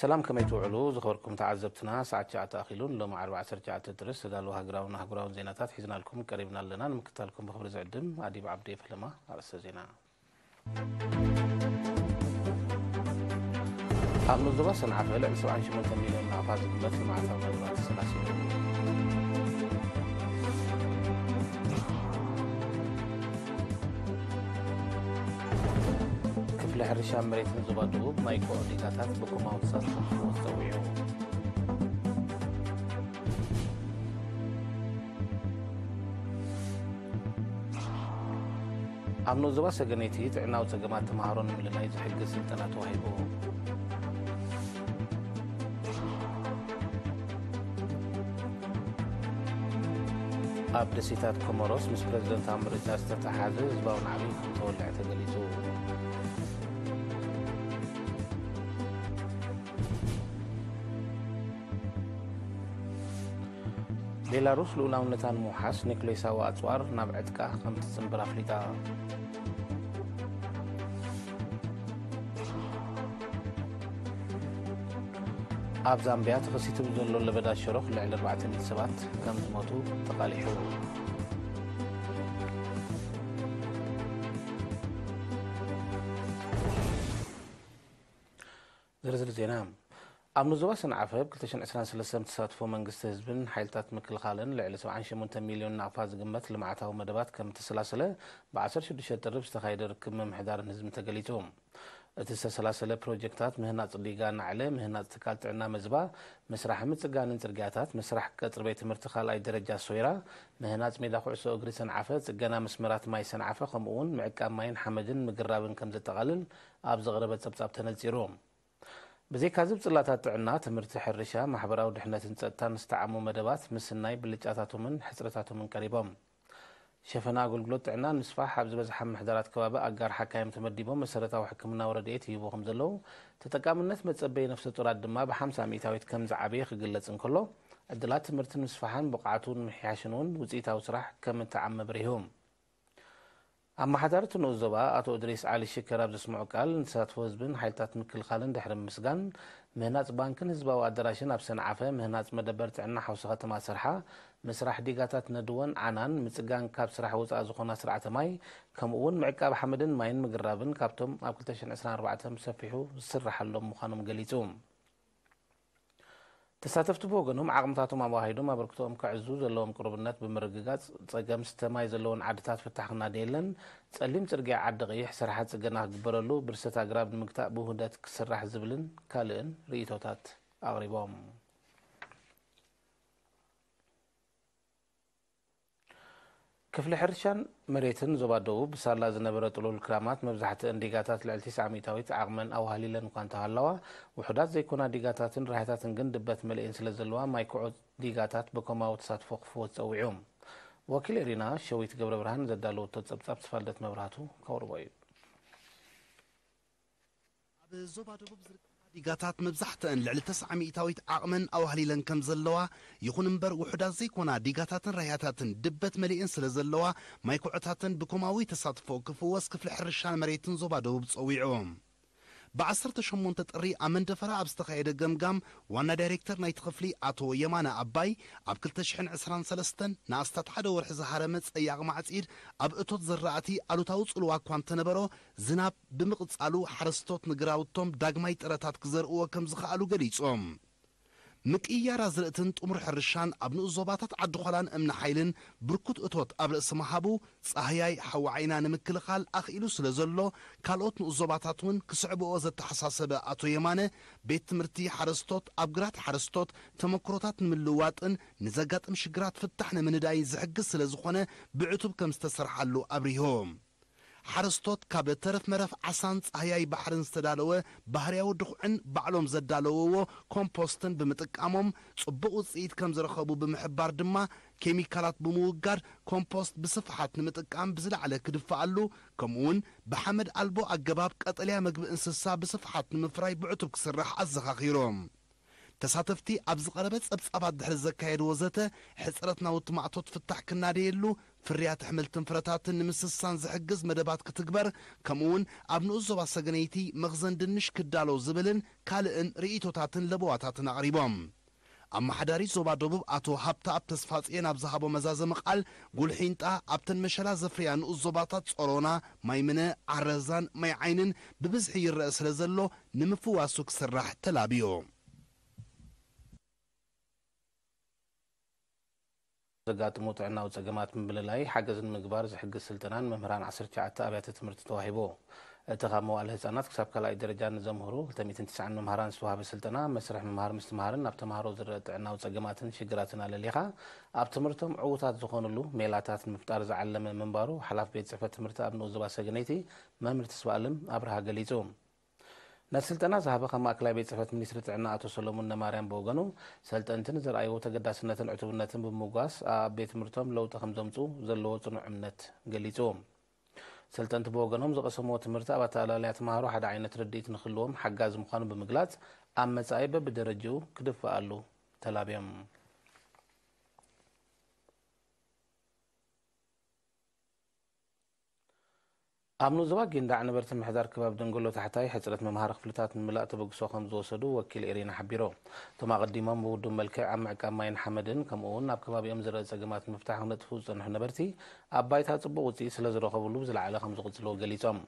ሰላም፣ ከመይ ትውዕሉ ዝኸበርኩም ተዓዘብትና? ሰዓት ትሽዓተ ኣኺሉን ሎሚ ዓርቢ ዓሰርተ ትሽዓተ ጥሪ ዝተዳለወ ሃገራውን ኣህጉራውን ዜናታት ሒዝናልኩም ቀሪብና ኣለና። ንምክታልኩም ብኽብሪ ዝዕድም ኣዲብ ዓብዲ ፈለማ። ኣርእስተ ዜና። ኣብ ዞባ ሰንዓፈ ልዕሊ ሰብዓን ሸሞንተን ሚልዮን ናቕፋ ዝግመት ልምዓታዊ መደባት ተሰላሲሉ። ክፍሊ ሕርሻን መሬትን ዞባ ደቡብ ማይክሮ ዲጋታት ብኮማዊ ተሳትፎ ክፍወስ ጸዊዑ። ኣብ ዞባ ሰገነይቲ ጥዕናዊ ጸገማት ተምሃሮ ንምልላይ ዝሕግዝ ስልጠና ተዋሂቡ። ኣብ ደሴታት ኮሞሮስ ምስ ፕረዚደንታዊ ምርጫ ዝተተሓሓዘ ህዝባዊ ናዕቢ ከም ተወልዐ ተገሊጹ። ቤላሩስ ልኡላውነታ ንምውሓስ ኒክሌሳዊ ኣጽዋር ናብ ዕጥቃ ከም ትጽንብር ኣፍሊጣ። ኣብ ዛምቢያ ተኸሲቱ ብዘሎ ለበዳ ሸሮኽ ልዕሊ ኣርባዕተ ሚእቲ ሰባት ከም ዝሞቱ ተቓሊሑ። ዝርዝር ዜና። ኣብ ዞባ ሰንዓፈ ብ ክልተ ሽሕን ዕስራን ሰለስተን ብተሳትፎ መንግስቲ ህዝብን ሓይልታት ምክልኻልን ልዕሊ ሰብዓን ሸሞንተ ሚልዮን ናቕፋ ዝግመት ልምዓታዊ መደባት ከም እተሰላሰለ ብ ዓሰርተ ሽዱሽተ ጥሪ ብዝተኻየደ ርክብ ምምሕዳርን ህዝብን ተገሊጹ። እቲ ዝተሰላሰለ ፕሮጀክታት ምህናጽ ዲጋ ናዕለ፣ ምህናጽ ትካል ጥዕና መዝባ፣ ምስራሕ ምጽጋንን ጽርግያታት፣ ምስራሕ ቀጽሪ ቤት ትምህርቲ ካልኣይ ደረጃ ሶይራ፣ ምህናጽ ሜዳ ኩዕሶ እግሪ ሰንዓፈ፣ ጽገና መስመራት ማይ ሰንዓፈ፣ ከምኡ'ውን ምዕቃብ ማይን ሓመድን ምግራብን ከም ዘጠቓልል ኣብ ዝቐረበ ጸብጻብ ተነጺሩ። ብዘይካዚ፣ ብጽላታት ጥዕና፣ ትምህርቲ፣ ሕርሻ፣ ማሕበራዊ ድሕነትን ጸጥታን ዝተዓሙ መደባት ምስናይ ብልጫታቶምን ሕጽረታቶምን ቀሪቦም። ሸፈና ኣገልግሎት ጥዕና ንምስፋሕ ኣብ ዝበዝሓ ምሕደራት ከባቢ ኣጋር ሓካይም ተመዲቦም መሰረታዊ ሕክምናዊ ረድኤት ይህቡ ከም ዘለዉ፣ ተጠቃምነት መጸበዪ ነፍሰ ጡራት ድማ ብ ሓምሳ ሚእታዊት ከም ዝዓበየ ክግለጽ እንከሎ፣ ዕድላት ትምህርቲ ንምስፋሕን ብቕዓቱ ንምሕያሽን እውን ውጽኢታዊ ስራሕ ከም እተዓመ ኣብሪሁ። ኣመሓዳሪ እቲ ንኡስ ዞባ ኣቶ እድሪስ ዓሊ ሽከር ኣብ ዘስምዖ ቃል፣ ንተሳትፎ ህዝብን ሓይልታት ምክልኻልን ድሕሪ ምምስጋን፣ ምህናጽ ባንክን ህዝባዊ ኣዳራሽን ኣብ ሰንዓፈ፣ ምህናጽ መደበር ጥዕና ሓውሲ ከተማ ሰርሓ፣ ምስራሕ ዲጋታት ነድወን ዓናን ምጽጋን ካብ ስራሕ ወጻኢ ዝኾና ስርዓተ ማይ፣ ከምኡ እውን ምዕቃብ ሓመድን ማይን ምግራብን ካብቶም ኣብ ክልተ ሽሕን ዕስራን ኣርባዕተን ብሰፊሑ ዝስራሓሎም ምዃኖም ገሊጹ። ተሳተፍቲ ብወገኖም ዓቕምታቶም ኣወሃሂዶም ኣበርክቶኦም ከዕዙ ዘለዎም ቅሩብነት ብምርግጋጽ፣ ጸገም ስተ ማይ ዘለወን ዓድታት ፍታሕ ክናደየለን፣ ጸሊም ጽርግያ ዓዲ ቀይሕ ስራሓት ጽገና ክግበረሉ፣ ብርሰት ኣግራብ ንምግታእ ብውህደት ክስራሕ ዝብልን ካልእን ርእይቶታት ኣቕሪቦም። ክፍሊ ሕርሻን መሬትን ዞባ ደቡብ ብሳላ ዝነበረ ጥሉል ክራማት መብዛሕትአን ዲጋታት ልዕሊ ተስዓ ሚእታዊት ዓቕመን ኣዋህሊለን እኳ እንተሃለዋ፣ ውሑዳት ዘይኮና ዲጋታትን ራህያታትን ግን ድበት መሊኤን ስለ ዘለዋ ማይ ክዑት ዲጋታት ብኮማዊ ተሳትፎ ክፍወስ ጸዊዑ። ወኪል ኤሪና ሸዊት ገብረ ብርሃን ዘዳለወቶ ጸብጻብ ተስፋልደት መብራህቱ ከቕርቦ እዩ። ኣብ ዞባ ደቡብ ዝርከባ ዲጋታት መብዛሕትአን ልዕሊ ተስዓ ሚእታዊት ዓቕመን ኣዋህሊለን ከም ዘለዋ፣ ይኹን እምበር ውሑዳት ዘይኮና ዲጋታትን ራህያታትን ድበት መሊኤን ስለ ዘለዋ፣ ማይ ኩዕታተን ብኮማዊ ተሳትፎ ክፍወስ ክፍሊ ሕርሻን መሬትን ዞባ ደቡብ ጸዊዑ። ብ ዓሰርተ ሸሞንተ ጥሪ ኣብ መንደፈራ ኣብ ዝተኻየደ ገምጋም፣ ዋና ዳይሬክተር ናይቲ ክፍሊ ኣቶ የማነ ኣባይ፣ ኣብ ክልተ ሽሕን ዕስራን ሰለስተን ንኣስታት ሓደ ወርሒ ዝሃረመ ጸያቕ ማዕጺድ ኣብ እቶት ዘራእቲ ኣሉታዊ ጽልዋ እኳ እንተነበሮ፣ ዝናብ ብምቕጻሉ ሓረስቶት ንግራውቶም ዳግማይ ጥረታት ክዘርእዎ ከም ዝኸኣሉ ገሊጾም። ምቅይያር ኣዝርእትን ጥሙር ሕርሻን ኣብ ንኡስ ዞባታት ዓዲ ኾላን እምኒ ሓይልን ብርኩት እቶት ኣብ ርእሲ ምሃቡ፣ ጻህያይ ሓዊ ዓይና ንምክልኻል ኣኽኢሉ ስለ ዘሎ፣ ካልኦት ንኡስ ዞባታት እውን ክስዕብኦ ዘተሓሳሰበ ኣቶ የማነ፣ ቤት ትምህርቲ ሓረስቶት፣ ኣብ ግራት ሓረስቶት ተመክሮታት ንምልውዋጥን ንዘጋጥም ሽግራት ፍታሕ ንምንዳይን ዝሕግዝ ስለ ዝኾነ፣ ብዕቱብ ከም ዝተሰርሓሉ ኣብሪሁ። ሓረስቶት ካብ ተረፍ መረፍ ዓሳን ጻህያይ ባሕርን ዝተዳለወ ባህርያዊ ድኹዕን ባዕሎም ዘዳለውዎ ኮምፖስትን ብምጥቃሞም ጽቡቕ ውጽኢት ከም ዝረኸቡ ብምሕባር ድማ፣ ኬሚካላት ብምውጋድ ኮምፖስት ብስፍሓት ንምጥቃም ብዝለዓለ ክድፍኣሉ፣ ከምኡውን ብሓመድ ኣልቦ ኣገባብ ቀጠልያ መግቢ እንስሳ ብስፍሓት ንምፍራይ ብዕቱብ ክስራሕ ኣዘኻኺሮም። ተሳተፍቲ ኣብ ዝቐረበ ጸብጻባት ድሕሪ ዘካየድዎ ዘተ፣ ሕጽረት ናውቲ ማእቶት ፍታሕ ክናደየሉ፣ ፍርያት ኣሕምልትን ፍረታትን ንምስሳን ዝሕግዝ መደባት ክትግበር፣ ከምኡውን ኣብ ንኡስ ዞባ ሰገነይቲ መኽዘን ድንሽ ክዳሎ ዝብልን ካልእን ርእይቶታትን ለበዋታትን ኣቕሪቦም። ኣመሓዳሪ ዞባ ደቡብ ኣቶ ሃብተኣብ ተስፋጽዮን ኣብ ዝሃቦ መዛዘሚ ቃል፣ ጉልሒንጣ ኣብተን መሸላ ዘፍርያ ንኡስ ዞባታት ጾሮና፣ ማይምነ፣ ዓረዛን ማይ ዓይንን ብብዝሒ ይረአ ስለ ዘሎ ንምፍዋሱ ክስራሕ ተላብዮ። ዘጋጥሙ ጥዕናዊ ጸገማት ምብልላይ ሓገዝ ንምግባር ዝሕግዝ ስልጠና ንመምህራን ዓሰርተ ትሽዓተ ኣብያተ ትምህርቲ ተዋሂቡ። እቲ ካብ መዋእለ ህጻናት ክሳብ ካልኣይ ደረጃ ንዘምህሩ ክልተ ሚእትን ትስዓን መምሃራን ዝተዋህበ ስልጠና፣ መስርሕ ምምሃር ምስትምሃርን ናብ ተምሃሮ ዝረአ ጥዕናዊ ጸገማትን ሽግራትን ኣለሊኻ ኣብ ትምህርቶም ዕዉታት ዝኾኑሉ ሜላታት ንምፍጣር ዝዓለመ ምንባሩ ሓላፊ ቤት ጽሕፈት ትምህርቲ ኣብ ንኡስ ዞባ ሰገነይቲ መምህር ተስፋኣለም ኣብርሃ ገሊጹ። ነቲ ስልጠና ዝሃበ ካብ ማእከላይ ቤት ጽሕፈት ሚኒስትሪ ጥዕና ኣቶ ሰሎሙን ነማርያም ብወገኑ፣ ሰልጠንቲ ንዘርኣይዎ ተገዳስነትን ዕቱብነትን ብምምጓስ ኣብ ቤት ትምህርቶም ለውጢ ከምዘምጽኡ ዘለዎ ጽኑዕ እምነት ገሊጹ። ሰልጠንቲ ብወገኖም ዝቐሰምዎ ትምህርቲ ኣብ ኣተኣላልያ ተምሃሮ ሓደ ዓይነት ርድኢት ንክህልዎም ሓጋዚ ምዃኑ ብምግላጽ፣ ኣብ መጻኢ በብደረጅኡ ክድፈኣሉ ተላብዮም። ኣብ ንኡስ ዞባ ጊንዳዕ ነበርቲ ምምሕዳር ከባቢ ደንጎሎ ታሕታይ ሕጽረት መምሃሪ ክፍልታት ንምምላእ ተበግሶ ከም ዝወሰዱ ወኪል ኤሪና ሓቢሩ። እቶም ኣቐዲሞም ብውዱብ መልክዕ ኣብ ምዕቃብ ማይን ሓመድን ከምኡ እውን ኣብ ከባቢኦም ዝረአ ጸገማት ንምፍታሕ ክነጥፉ ዝጸንሑ ነበርቲ ኣብ ባይታ ጽቡቕ ውጽኢት ስለ ዝረኸብሉ ብዝለዓለ ከም ዝቕጽልዎ ገሊጾም።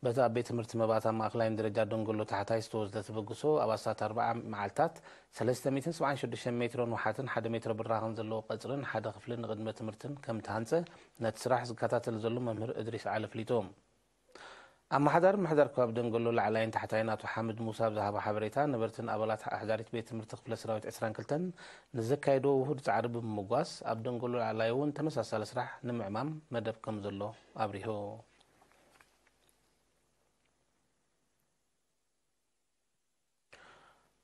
በቲ ኣብ ቤት ትምህርቲ መባእታ ማእከላይን ደረጃ ደንጎሎ ታሕታይ ዝተወስደ ተበግሶ ኣብ ኣስታት ኣርብዓ መዓልታት ሰለስተ ሚእትን ሰብዓን ሽዱሽተን ሜትሮ ንውሓትን ሓደ ሜትሮ ብራኸን ዘለዎ ቀጽርን ሓደ ክፍሊ ንቕድመ ትምህርትን ከም ተሃንጸ ነቲ ስራሕ ዝከታተል ዘሎ መምህር እድሪስ ዓሊ ኣፍሊጡ። ኣመሓዳሪ ምምሕዳር ከባቢ ደንጎሎ ላዕላይን ታሕታይን ኣቶ ሓምድ ሙሳ ኣብ ዝሃቦ ሓበሬታ፣ ነበርትን ኣባላት ኣሕዳሪት ቤት ትምህርቲ ክፍለ ሰራዊት ዕስራን ክልተን ንዘካየድዎ ውሁድ ጻዕሪ ብምምጓስ፣ ኣብ ደንጎሎ ላዕላይ እውን ተመሳሳሊ ስራሕ ንምዕማም መደብ ከም ዘሎ ኣብሪሁ።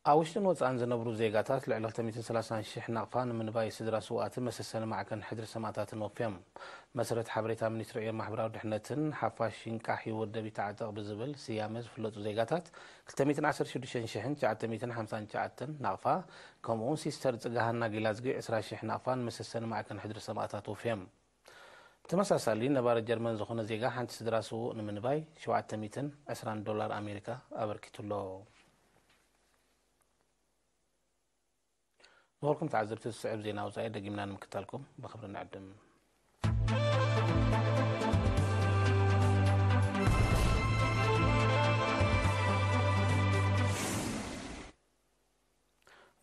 ኣብ ውሽጥን ወጻእን ዝነብሩ ዜጋታት ልዕሊ ክልተ ሚእትን ሰላሳን ሽሕ ናቕፋ ንምንባይ ስድራ ስውኣትን መሰሰኒ ማዕከን ሕድሪ ሰማእታትን ወፍዮም። መሰረት ሓበሬታ ሚኒስትሪ ዕዮን ማሕበራዊ ድሕነትን፣ ሓፋሽ ይንቃሕ ይወደብ ይተዓጠቕ ብዝብል ስያመ ዝፍለጡ ዜጋታት ክልተ ሚእትን ዓሰርተ ሽዱሽተ ሽሕን ትሽዓተ ሚእትን ሓምሳን ትሽዓተን ናቕፋ፣ ከምኡውን ሲስተር ጽገሃና ጊላዝጊ ዕስራ ሽሕ ናቕፋ ንመሰሰኒ ማዕከን ሕድሪ ሰማእታት ወፍዮም። ብተመሳሳሊ፣ ነባሪ ጀርመን ዝኾነ ዜጋ ሓንቲ ስድራ ስዉእ ንምንባይ ሸውዓተ ሚእትን ዕስራን ዶላር ኣሜሪካ ኣበርኪቱ ኣሎ። ዝኸበርኩም ተዓዘብቲ፣ ዝስዕብ ዜና ወጻኢ ደጊምና ንምክታልኩም ብኽብሪ ንዕድም።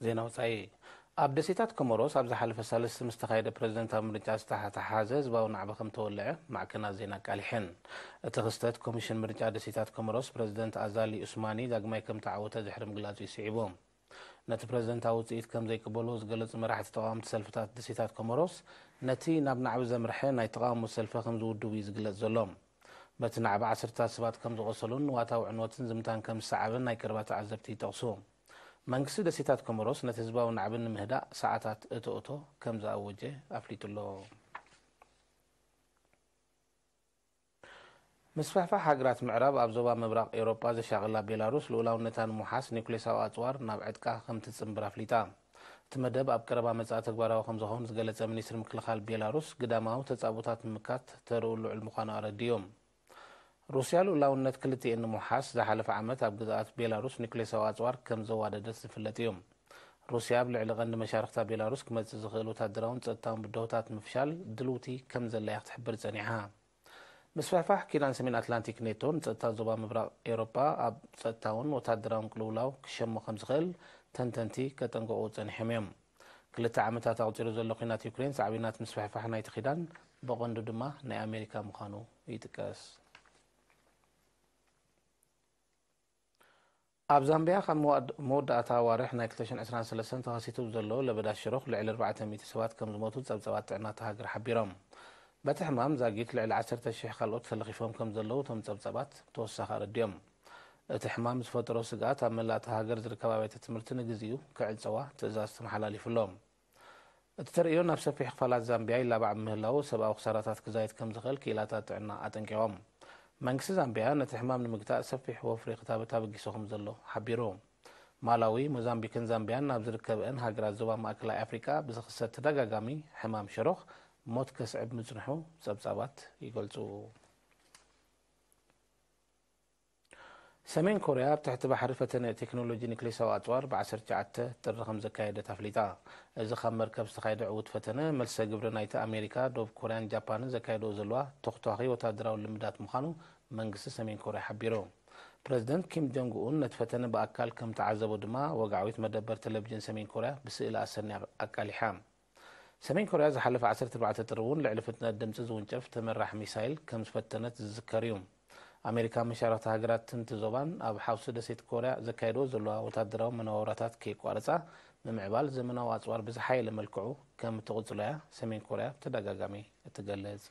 ዜና ወጻኢ። ኣብ ደሴታት ኮሞሮስ ኣብ ዝሓለፈ ሳልስቲ ምስ ተኻየደ ፕረዚደንታዊ ምርጫ ዝተተሓሓዘ ህዝባዊ ናዕቢ ከም ተወልዐ ማዕከናት ዜና ኣቃሊሐን። እቲ ክስተት ኮሚሽን ምርጫ ደሴታት ኮሞሮስ ፕረዚደንት ኣዛሊ ኡስማኒ ዳግማይ ከም ተዓወተ ድሕሪ ምግላጹ እዩ ስዒቡ። ነቲ ፕረዚደንታዊ ውጽኢት ከም ዘይቅበልዎ ዝገለጹ መራሕቲ ተቓወምቲ ሰልፍታት ደሴታት ኮሞሮስ፣ ነቲ ናብ ናዕቢ ዘምርሐ ናይ ተቓውሞ ሰልፊ ከም ዝውድቡ እዩ ዝግለጽ ዘሎ። በቲ ናዕቢ ዓሰርተታት ሰባት ከም ዝቖሰሉን ንዋታዊ ዕንወትን ዝምታን ከም ዝሰዓበን ናይ ቀረባ ተዓዘብቲ ይጠቕሱ። መንግስቲ ደሴታት ኮሞሮስ ነቲ ህዝባዊ ናዕቢ ንምህዳእ ሰዓታት እቶ እቶ ከም ዝኣወጀ ኣፍሊጡ ኣሎ። ምስፍሕፋሕ ሃገራት ምዕራብ ኣብ ዞባ ምብራቕ ኤውሮጳ ዘሻቕላ ቤላሩስ፣ ልኡላውነታ ንምውሓስ ኒውክሌሳዊ ኣጽዋር ናብ ዕጥቃ ከም ትጽንብር ኣፍሊጣ። እቲ መደብ ኣብ ቀረባ መጻኢ ተግባራዊ ከም ዝኸውን ዝገለጸ ሚኒስትሪ ምክልኻል ቤላሩስ፣ ግዳማዊ ተጻብኦታት ንምምካት ተርኡ ልዑል ምዃኑ ኣረዲኡ። ሩስያ ልኡላውነት ክልቲኤን ንምውሓስ ዝሓለፈ ዓመት ኣብ ግዝኣት ቤላሩስ ኒውክሌሳዊ ኣጽዋር ከም ዘዋደደት ዝፍለጥ እዩ። ሩስያ ኣብ ልዕሊ ቀንዲ መሻርኽታ ቤላሩስ ክመጽእ ዝኽእል ወታደራውን ጸጥታውን ብድሆታት ንምፍሻል ድልውቲ ከም ዘላ እያ ክትሕብር ጸኒሓ። ምስፍሕፋሕ ኪዳን ሰሜን ኣትላንቲክ ኔቶ ንጸጥታ ዞባ ምብራቕ ኤውሮጳ ኣብ ጸጥታውን ወታደራውን ቅልውላው ክሸሞ ከም ዝኽእል ተንተንቲ ከጠንቅቑ ጸኒሖም እዮም። ክልተ ዓመታት ኣቑጺሩ ዘሎ ኲናት ዩክሬን ሳዕቤናት ምስፍሕፋሕ ናይቲ ኪዳን ብቐንዱ ድማ ናይ ኣሜሪካ ምዃኑ ይጥቀስ። ኣብ ዛምቢያ ካብ መዋድ- መወዳእታ ኣዋርሕ ናይ ክልተ ሽሕን ዕስራን ሰለስተን ተኸሲቱ ብዘሎ ለበዳ ሽሮኽ ልዕሊ ኣርባዕተ ሚእቲ ሰባት ከም ዝሞቱ ጸብጻባት ጥዕና እታ ሃገር ሓቢሮም። በቲ ሕማም ዛጊት ልዕሊ ዓሰርተ ሽሕ ካልኦት ተለኺፎም ከም ዘለዉ እቶም ጸብጻባት ብተወሳኺ ኣረዲኦም። እቲ ሕማም ዝፈጠሮ ስግኣት ኣብ መላእ እታ ሃገር ዝርከባ ኣብያተ ትምህርቲ ንግዚኡ ክዕጸዋ ትእዛዝ ተመሓላሊፉ ኣሎ። እቲ ተርእዮ ናብ ሰፊሕ ክፋላት ዛምቢያ ይላባዕ ብምህላዉ ሰብኣዊ ክሳራታት ክዛይድ ከም ዝኽእል ክኢላታት ጥዕና ኣጠንቂቖም። መንግስቲ ዛምቢያ ነቲ ሕማም ንምግታእ ሰፊሕ ወፍሪ ክታበት ኣበጊሱ ከም ዘሎ ሓቢሩ። ማላዊ፣ ሞዛምቢክን ዛምቢያን ኣብ ዝርከብአን ሃገራት ዞባ ማእከላይ ኣፍሪቃ ብዝኽሰት ተደጋጋሚ ሕማም ሽሮኽ ሞት ከስዕብ ምጽንሑ ጸብጻባት ይገልጹ። ሰሜን ኮርያ ኣብ ትሕቲ ባሕሪ ፈተነ ቴክኖሎጂ ኒክሌሳዊ ኣጽዋር ብ ዓሰርተ ትሽዓተ ጥሪ ከም ዘካየደት ኣፍሊጣ። እዚ ካብ መርከብ ዝተኻየደ ዕዉት ፈተነ፣ መልሰ ግብሪ ናይቲ ኣሜሪካ፣ ደቡብ ኮርያን ጃፓንን ዘካየድኦ ዘለዋ ተኹታኺ ወታደራዊ ልምዳት ምዃኑ መንግስቲ ሰሜን ኮርያ ሓቢሩ። ፕረዚደንት ኪም ጆንግ ኡን ነቲ ፈተነ ብኣካል ከም ተዓዘቦ ድማ ወግዓዊት መደበር ቴሌቪዥን ሰሜን ኮርያ ብስእሊ ኣሰንያ ኣቃሊሓ። ሰሜን ኮርያ ዝሓለፈ ዓሰርተ ኣርባዕተ ጥሪ እውን ልዕሊ ፍጥነት ድምጺ ዝውንጨፍ ተመራሕ ሚሳይል ከም ዝፈተነት ዝዝከር እዩ። ኣሜሪካ፣ መሻርኽቲ ሃገራት ትንቲ ዞባን ኣብ ሓውሲ ደሴት ኮርያ ዘካየድዎ ዘለዋ ወታደራዊ መነባብራታት ከየቋረጻ፣ ምምዕባል ዘመናዊ ኣጽዋር ብዝሓየለ መልክዑ ከም እትቕጽሎ እያ ሰሜን ኮርያ ብተደጋጋሚ እትገልጽ።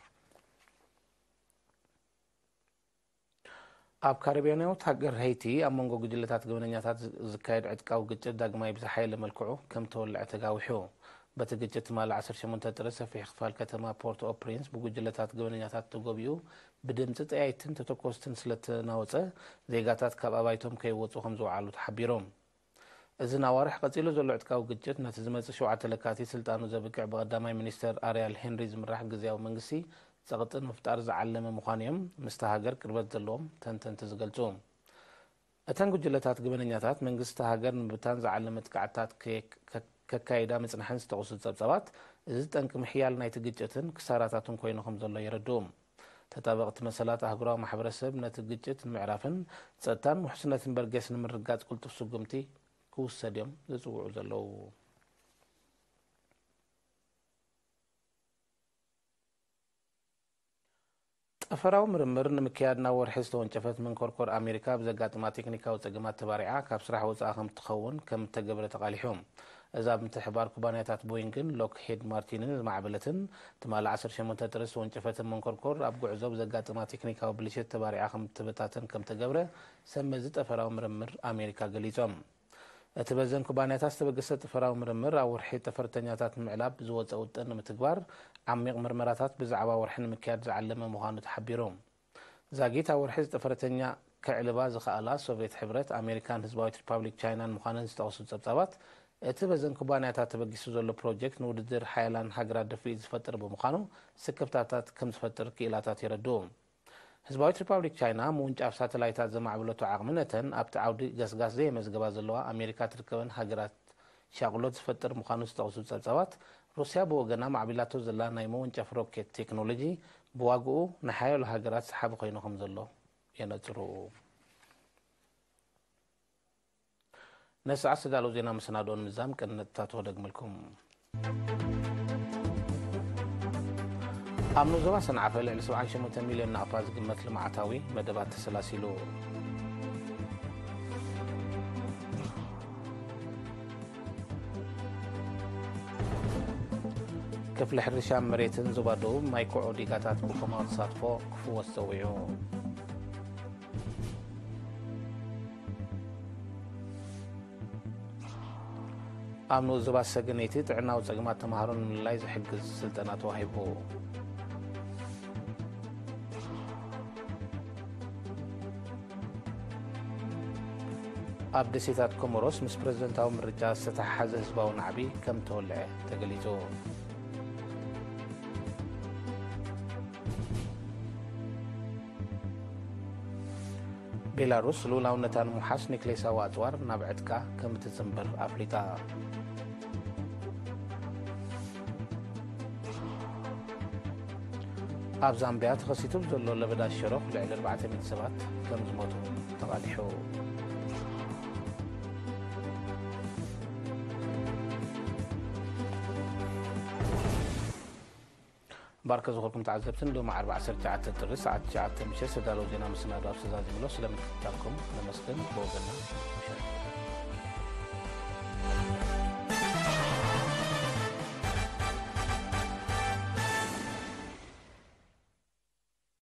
ኣብ ካሪብያናዊት ሃገር ሄይቲ ኣብ መንጎ ጉጅለታት ገበነኛታት ዝ-፣ ዝካየድ ዕጥቃዊ ግጭት ዳግማይ ብዝሓየለ መልክዑ ከም ተወልዐ ተጋዊሑ። በቲ ግጭት ትማሊ ዓሰርተ ሸሞንተ ጥሪ ሰፊሕ ክፋል ከተማ ፖርት ኦ ፕሪንስ ብጉጅለታት ገበነኛታት ተጎቢኡ፣ ብድምጺ ጠያይትን ተተኮስትን ስለተናወጸ፣ ዜጋታት ካብ ኣባይቶም ከይወጹ ከም ዝወዓሉ ተሓቢሩ። እዚ ንኣዋርሕ ቀጺሉ ዘሎ ዕጥቃዊ ግጭት፣ ነቲ ዝመጽእ ሸውዓተ ለካቲት ስልጣኑ ዘብቅዕ ብቐዳማይ ሚኒስተር ኣርያል ሄንሪ ዝምራሕ ግዝያዊ መንግስቲ ጸቕጢ ንምፍጣር ዝዓለመ ምዃኑ እዮም ምስታ ሃገር ቅርበት ዘለዎም ተንተንቲ ዝገልጹ። እተን ጉጅለታት ገበነኛታት፣ መንግስቲ እታ ሃገር ንምብታን ዝዓለመ መጥቃዕትታት ከ-፣ ከ-፣ ከካይዳ ምጽንሐን ዝጠቕሱ ጸብጻባት፣ እዚ ጠንቂ ምሕያል ናይቲ ግጭትን ክሳራታቱን ኮይኑ ከም ዘሎ የረድኡ። ተጣበቕቲ መሰላት ኣህጉራዊ ማሕበረሰብ ነቲ ግጭት ንምዕራፍን ጸጥታን ውሕስነትን በርጌስ ንምርግጋጽ ቅልጡፍ ስጉምቲ ክውሰድ እዮም ዝጽውዑ ዘለዉ። ጠፈራዊ ምርምር ንምክያድ ናብ ወርሒ ዝተወንጨፈት መንኮርኮር ኣሜሪካ ብዘጋጥማ ቴክኒካዊ ጸገማት ተባሪዓ ካብ ስራሕ ወጻኢ ከም ትኸውን ከም እተገብረ ተቓሊሑ። እዛ ብምትሕብባር ኩባንያታት ቦይንግን ሎክሂድ ማርቲንን ዝማዕበለትን ትማሊ ዓሰርተ ሸሞንተ ጥሪ ዝተወንጨፈት መንኮርኮር ኣብ ጉዕዞ ብዘጋጥማ ቴክኒካዊ ብልሽት ተባሪዓ ከም እትበታተን ከም እተገብረ ሰብ መዚ ጠፈራዊ ምርምር ኣሜሪካ ገሊጾም። እቲ በዘን ኩባንያታት ዝተበገሰ ጠፈራዊ ምርምር ኣብ ወርሒ ጠፈርተኛታት ንምዕላብ ዝወጸ ውጥን ንምትግባር ዓሚቕ ምርመራታት ብዛዕባ ወርሒ ንምክያድ ዝዓለመ ምዃኑ ተሓቢሩ። ዛጊት ኣብ ወርሒ ዝጠፈረተኛ ከዕልባ ዝኸኣላ ሶቭየት ሕብረት፣ ኣሜሪካን ህዝባዊት ሪፓብሊክ ቻይናን ምዃነን ዝጠቕሱ ጸብጻባት፣ እቲ በዘን ኩባንያታት ተበጊሱ ዘሎ ፕሮጀክት ንውድድር ሓያላን ሃገራት ድፍኢት ዝፈጥር ብምዃኑ ስክፍታታት ከም ዝፈጥር ክኢላታት የረድኡ። ህዝባዊት ሪፓብሊክ ቻይና ምውንጫፍ ሳተላይታት ዘማዕበለቶ ዓቕሚ ነተን ኣብቲ ዓውዲ ገስጋስ ዘየመዝገባ ዘለዋ ኣሜሪካ ትርከበን ሃገራት ሻቕሎት ዝፈጥር ምዃኑ ዝጠቕሱ ጸብጻባት፣ ሩስያ ብወገና ማዕቢላቶ ዘላ ናይ መወንጨፍ ሮኬት ቴክኖሎጂ ብዋግኡ ንሓያሎ ሃገራት ሰሓቢ ኮይኑ ከም ዘሎ የነጽሩ። ነዚ ሰዓት ዝተዳለዉ ዜና መሰናድኦ ንምዝዛም ቀንዲ ነጥብታቱ ክደግመልኩም። ኣብ ዞባ ሰንዓፈ ልዕሊ ሰብዓን ሸሞንተ ሚልዮን ናቕፋ ዝግመት ልምዓታዊ መደባት ተሰላሲሉ። ክፍሊ ሕርሻን መሬትን ዞባ ደቡብ ማይ ኮዖ ዲጋታት ብኮማዊ ተሳትፎ ክፍወስ ጸዊዑ። ኣብ ንኡስ ዞባ ሰገነይቲ ጥዕናዊ ጸገማት ተማሃሮ ንምልላይ ዝሕግዝ ስልጠና ተዋሂቡ። ኣብ ደሴታት ኮሞሮስ ምስ ፕረዚደንታዊ ምርጫ ዝተተሓሓዘ ህዝባዊ ናዕቢ ከም ተወልዐ ተገሊጹ። ቤላሩስ ልኡላውነታ ንምውሓስ ኒክሌሳዊ ኣጽዋር ናብ ዕጥቃ ከም እትጽንብር ኣፍሊጣ። ኣብ ዛምቢያ ተኸሲቱ ብዘሎ ለበዳ ሸሮኽ ልዕሊ ኣርባዕተ ሚእቲ ሰባት ከም ዝሞቱ ተቓሊሑ። ባርከ ዝኾንኩም ተዓዘብቲ፣ ንሎሚ ዓርቢ ዓሰርተ ትሽዓተ ጥሪ ሰዓት ትሽዓተ ምሸት ዝተዳለወ ዜና መሰናዶ ኣብዚ ተዛዚምሎ። ስለምክትታልኩም ነመስግን። ብወገንና